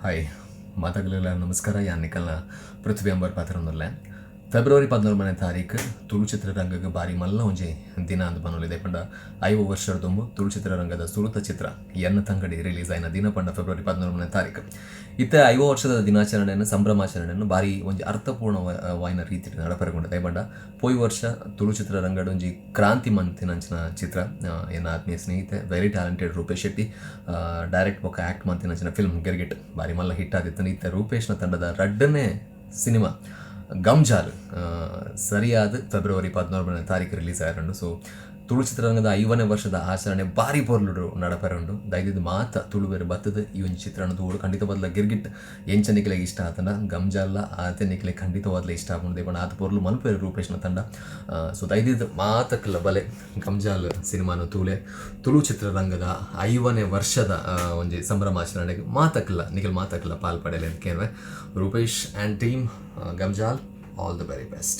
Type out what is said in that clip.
Hi, ಮಾತಗಲೆಲ್ಲ ನಮಸ್ಕಾರ. ಯಾನ್ ನಿಕಲ್ನ ಪೃಥ್ವಿ ಅಂಬರ್ ಪಾತೆರೊಂದುಲ್ಲೆ. ಫೆಬ್ರವರಿ 13ನೇ ತಾರೀಕು ತುಳು ಚಿತ್ರರಂಗಗ್ ಬಾರಿ ಮಲ್ಲ ಒಂಜಿ ದಿನ ಅಂದ್ ಪನೊಲಿ. ದಾಯೆ ಪಂಡ 50 ವರ್ಷದ ದುಂಬು ತುಳು ಚಿತ್ರರಂಗದ ಸುರುತ ಚಿತ್ರ ಎನ್ನ ತಂಗಡಿ ರಿಲೀಸ್ ಆಯಿನ ದಿನ ಪಂಡ ಫೆಬ್ರವರಿ 13ನೇ ತಾರೀಕು. ಇತ್ತೆ 50 ವರ್ಷದ ದಿನಾಚರಣೆನ್, ಸಂಭ್ರಮಾಚರಣೆನ್ ಬಾರಿ ಒಂಜಿ ಅರ್ಥಪೂರ್ಣ ವಾಯಿನ ರೀತಿಡ್ ನಡಪರೆಗುಂಡು. ದಾಯೆ ಪಂಡ ಪೋಯಿ ವರ್ಷ ತುಳು ಚಿತ್ರರಂಗಡ್ ಒಂಜಿ ಕ್ರಾಂತಿ ಮಂತಿನಂಚಿನ ಚಿತ್ರ, ಎನ್ನ ಆತ್ಮೀಯ ಸ್ನೇಹಿತೆ, very talented Rupesh Shetty direct ಬೊಕ್ಕ ಆಕ್ಟ್ ಮಂತಿನಂಚಿನ ಫಿಲ್ಮ್ ಗಿರ್ಗಿಟ್ ಬಾರಿ ಮಲ್ಲ ಹಿಟ್ ಆದಿತ್ತು. ಇತ್ತೆ ರೂಪೇಶ್ನ ತಂಡದ ರಡ್ಡನೇ ಸಿನಿಮಾ ಗಮ್ಜಾಲ್ ಸರಿಯಾದ ಫೆಬ್ರವರಿ 13ನೇ ತಾರೀಕು ರಿಲೀಸ್ ಆಯಿರುಂಡು. ಸೊ ತುಳು ಚಿತ್ರರಂಗದ 50ನೇ ವರ್ಷದ ಆಚರಣೆ ಬಾರಿ ಪೊರ್ಲುಡು ನಡಪರೆ ಉಂಡು. ದಯದಿದ್ ಮಾತ ತುಳುವೆರ್ ಬತ್ತದ್ ಈ ಒಂಜಿ ಚಿತ್ರಣ ತೂವೊಡು. ಖಂಡಿತವಾದ್ಲ ಗಿರ್ಗಿಟ್ ಎಂಚ ನಿಕ್ಲೆಗ್ ಇಷ್ಟ ಆತಂಡ ಗಮ್ಜಾಲ್ಲ ಆತೆ ನಿಕ್ಲೆಗ್ ಖಂಡಿತವಾದ್ಲ ಇಷ್ಟ ಆಪುಂಡು. ಪಂಡ ಆತ್ ಪೊರ್ಲು ಮನ್ಪುವೆರ್ ರೂಪೇಶ್ನ ತಂಡ. ಸೊ ದಯದಿದ್ ಮಾತಕ್ಲ ಬಲೆ, ಗಮ್ಜಾಲ್ ಸಿನಿಮಾನ ತೂಲೆ. ತುಳು ಚಿತ್ರರಂಗದ 50ನೇ ವರ್ಷದ ಒಂಜಿ ಸಂಭ್ರಮಾಚರಣೆಗೆ ಮಾತಕ್ಲ ನಿಕಲ್ ಮಾತಕ್ಲ ಪಾಲ್ ಪಡೆಯಲೆ ಕೇನ್ವೆ. Rupesh and team Gamjal, all the very best.